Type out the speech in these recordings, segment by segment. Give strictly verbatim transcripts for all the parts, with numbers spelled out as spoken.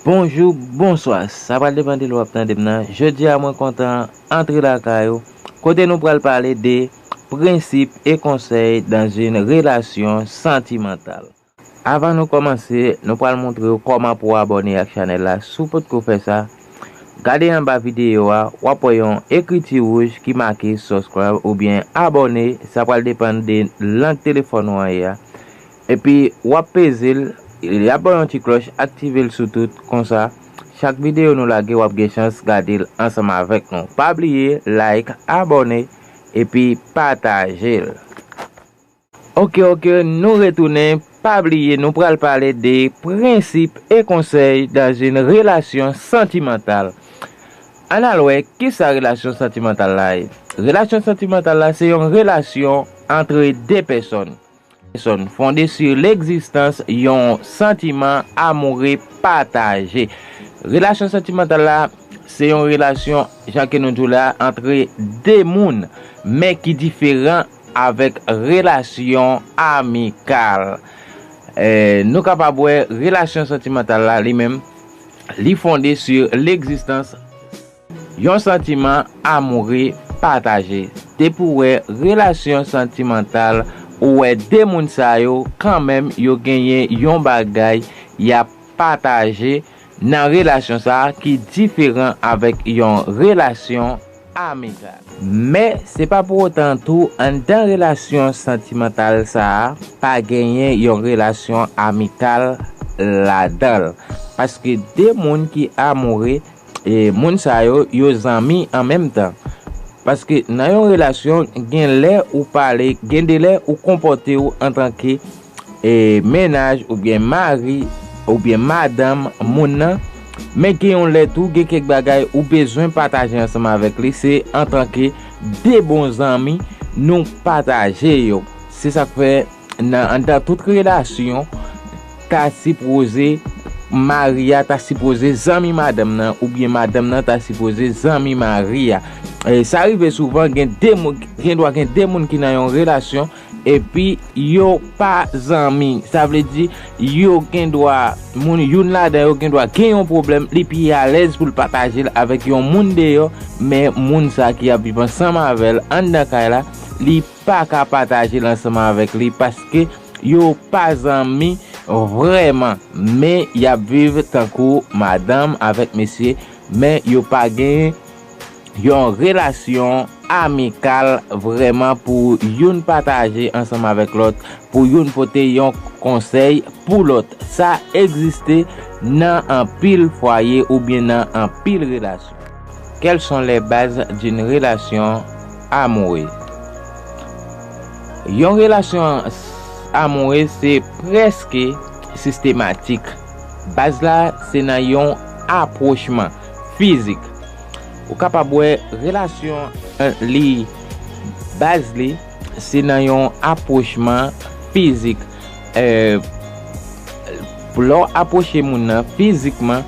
Bonjou, bonswa. Sa pral depann de lè w ap tande m nan. Jodi a, mwen kontan antre lakay ou, kote nou pral pale de prensip e konsèy dans une relation sentimentale. Avan nou kòmanse, nou pral montre w kòman pou w abòne ak chanèl la. Si w potko fè sa, gade anba videyo a, w ap wè yon ekriti wouj ki make subscribe oubyen abòne. Sa pral depann de lang telefòn ou an ye a. Epi, w ap peze l, y ap ba w yon ti klòch, aktive l sou tout, konsa, chak videyo nou lage, w ap gen chans gade l ansanm avèk nou. Pa bliye, like, abòne, epi pataje l. Oke, oke, nou retounen. Pa bliye, nou pral pale de prensip e konsèy dans une relation sentimentale. Ann al wè, kisa relasyon santimantal la ye? Relasyon santimantal la se yon relasyon antre de pèsòn. Pèsòn fonde sur l'existence yon santiman amoure pataje. Relasyon santimantal la, se yon relasyon, jan ke nou di w la, antre de moun, men ki diferan avèk relasyon amikal. Eh, nou kapab wè relasyon santimantal la, li menm, li fonde sur l'existence yon santiman amoure pataje. Depi w wè relasyon santimantal, ou wè de moun sa yo, kanmenm, yo genyen yon bagay y ap pataje nan relasyon sa a ki diferan avèk yon relasyon amikal. Men, se pa pou otan tou, anndan relasyon santimantal sa a, pa genyen yon relasyon amikal ladan l. Paske de moun ki amoure, e moun sa yo, yo zanmi an menm tan. Paske nan yon relasyon, gen lè ou pale, gen de lè ou konpòte w antanke, e, mennaj oubyen mari oubyen madanm moun nan, men gen yon lè tou, gen kèk bagay ou bezwen pataje ansanm avèk li, se antanke de bon zanmi nou pataje yo. Se sa k fè nan anndan tout relasyon, ta sipoze, mari a ta sipoze zanmi madanm nan, oubyen madanm nan ta sipoze zanmi mari a. E, sa rive souvan, gen de moun, gen dwa gen de moun ki nan yon relasyon, epi yo pa zanmi. Sa vle di, yo gen dwa, moun, youn ladan yo gen dwa gen yon pwoblèm, li pi alèz pou l pataje l avèk yon moun deyò, men moun sa ki ap viv ansanm avè l anndan kay la, li pa ka pataje l ansanm avèk li paske yo pa zanmi vrèman, men y ap viv tankou madanm avèk mesye, men yo pa gen yon relasyon amikal vrèman pou youn pataje ansanm avèk lòt, pou youn pote yon konsèy pou lòt. Sa egziste nan anpil fwaye oubyen nan anpil relasyon. Quelles sont les bases d'une relation amoureuse? Yon relasyon amoure se prèske sistematik. Baz la se nan yon apwochman fizik. Ou kapab wè relasyon an, li, baz li, se nan yon apwochman fizik. Eh, lè w apwoche moun nan fizikman,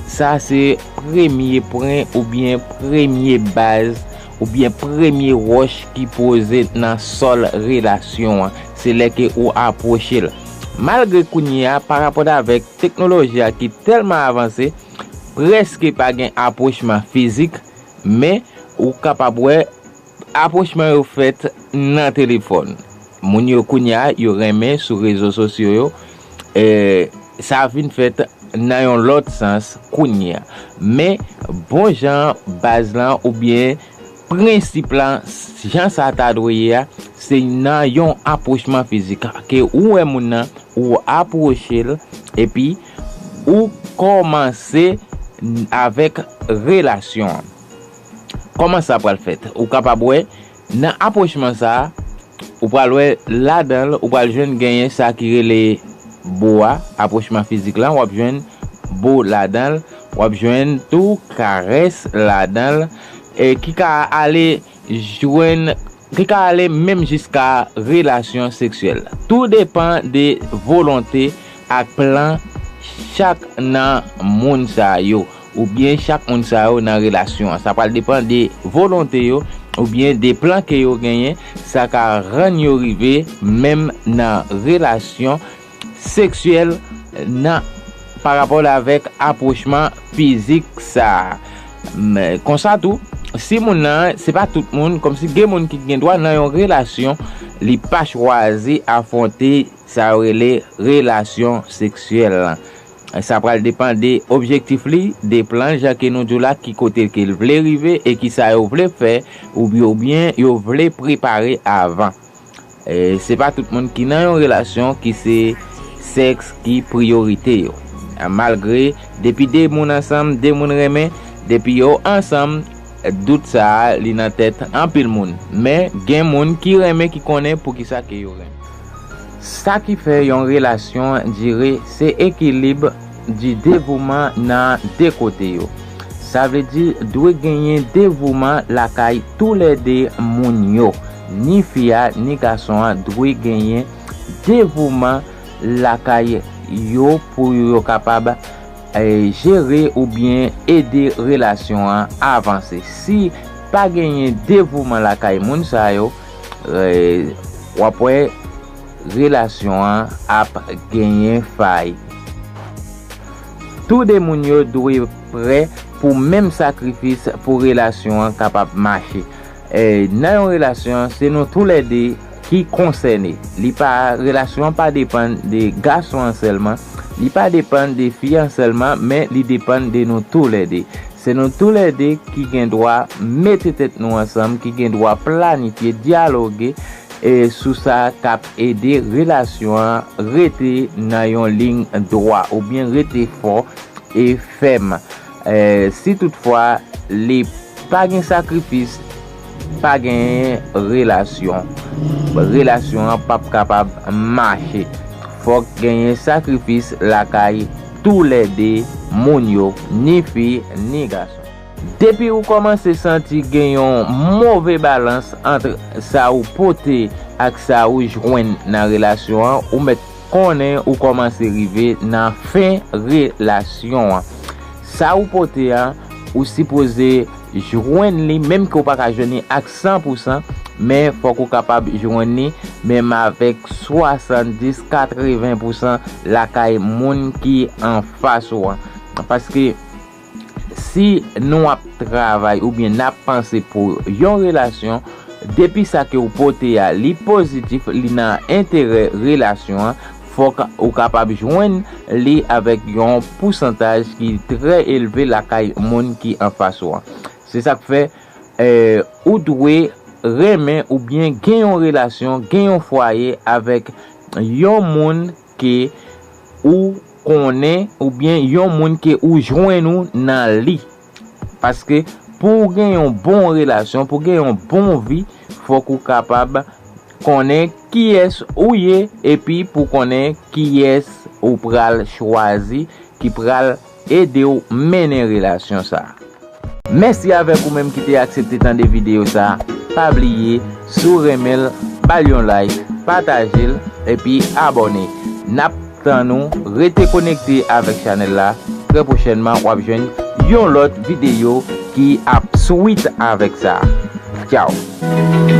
sa se premye pwen oubyen premye baz oubyen premye wòch ki poze nan sòl relasyon an. Se lè ke ou apwoche l. Malgre kounye a, pa rapò avèk teknoloji a ki tèlman avanse, prèske pa gen apwochman fizik, men ou kapab wè apwochman yo fèt nan telefòn. Moun yo kounye a, yo renmen sou rezo sosyo yo. E, sa vin fèt nan yon lòt sans kounye a. Men, bon jan baz lan oubyen prensip lan, jan sa ta dwe ye a, se nan yon apwochman fizik. Ke ou wè moun nan, ou apwoche l, epi ou kòmanse avèk relasyon an. Kòman sa pral fèt? Ou kapab wè, nan apwochman sa a, ou pral wè ladan l, ou pral jwenn genyen sa ki rele bo a, apwochman fizik lan, w ap jwenn bo ladan l, w ap jwenn tou karès ladan l, e ki ka ale jwenn, ki ka ale menm jiska relasyon seksyèl. Tou depann de volonte ak plan chak nan moun sa yo, oubyen chak moun sa yo nan relasyon an. Sa pral depann de volonte yo, oubyen de plan ke yo genyen, sa ka rann yo rive menm nan relasyon seksyèl nan pa rapò avèk apwochman fizik sa a. Men, konsa tou, si moun nan, se pa tout moun, kòmsi gen moun ki gen dwa nan yon relasyon, li pa chwazi afwonte sa yo rele relasyon seksyèl lan. Sa pral depann de objektif li, de plan, jan ke nou di w la, ki kote ke l vle rive e ki sa yo vle fè, oubyen, oubyen yo vle prepare avan. E se pa tout moun ki nan yon relasyon ki se sèks ki priyorite yo. Malgre, depi de moun ansanm, de moun renmen, depi yo ansanm, dout sa a, li nan tèt anpil moun. Men, gen moun ki renmen, ki konnen poukisa ke yo renmen. Sa ki fè yon relasyon dire, se ekilib di devouman nan de kote yo. Sa vle di, dwe genyen devouman lakay toulède moun yo. Ni fi a, ni gason an dwe genyen devouman lakay yo pou yo kapab, eh, jere oubyen ede relasyon an avanse. Si pa genyen devouman lakay moun sa yo, eh, w ap wè relasyon an ap genyen fay. Tou de moun yo dwe prè pou menm sakrifis pou relasyon an kapab mache. E, nan yon relasyon, se nou toulède ki konsène. Li pa, relasyon an pa depann de gason an sèlman, li pa depann de fi an sèlman, men li depann de nou toulède. Se nou toulède ki gen dwa mete tèt nou ansanm, ki gen dwa planifye, dyaloge, e sou sa k ap ede relasyon an rete nan yon liy dwa oubyen rete fò e fèm. E, si toutfwa li pa gen sakrifis, pa gen relasyon. Relasyon an p ap kapab mache. Fòk genyen sakrifis lakay toulède moun yo, ni fi, ni gason. Depi ou kòmanse santi gen yon move balans ant sa ou pote ak sa ou jwenn nan relasyon an, ou mèt konnen ou kòmanse rive nan fen relasyon an. Sa ou pote a, ou sipoze jwenn li, menm ke w pa ka jwenn li ak san pou san, men fòk ou kapab jwenn li, menm avèk swasanndis, katreven pou san lakay moun ki anfas ou an. Paske si nou ap travay oubyen n ap panse pou yon relasyon, depi sa ke w pote a, li pozitif, li nan enterè relasyon an, fòk ou kapab jwenn li avèk yon pousantaj ki trè elve lakay moun ki anfas ou an. Se sa k fè, eh, ou dwe renmen oubyen gen yon relasyon, gen yon fwaye avèk yon moun ke ou konnen oubyen yon moun ke ou jwenn ou nan li. Paske pou w gen yon bon relasyon, pou w gen yon bon vi, fòk ou kapab konnen kiyès ou ye, epi pou konnen kiyès ou pral chwazi ki pral ede w mennen relasyon sa a. Mèsi avèk ou menm ki te aksepte tande videyo sa a. Pa bliye, si w renmen l, ba l yon like, pataje l, epi abòne. N ap tann ou, rete konekte avèk chanèl la. Trè pwochènman, w ap jwenn yon lòt videyo ki ap swit avèk sa a. Tchaw!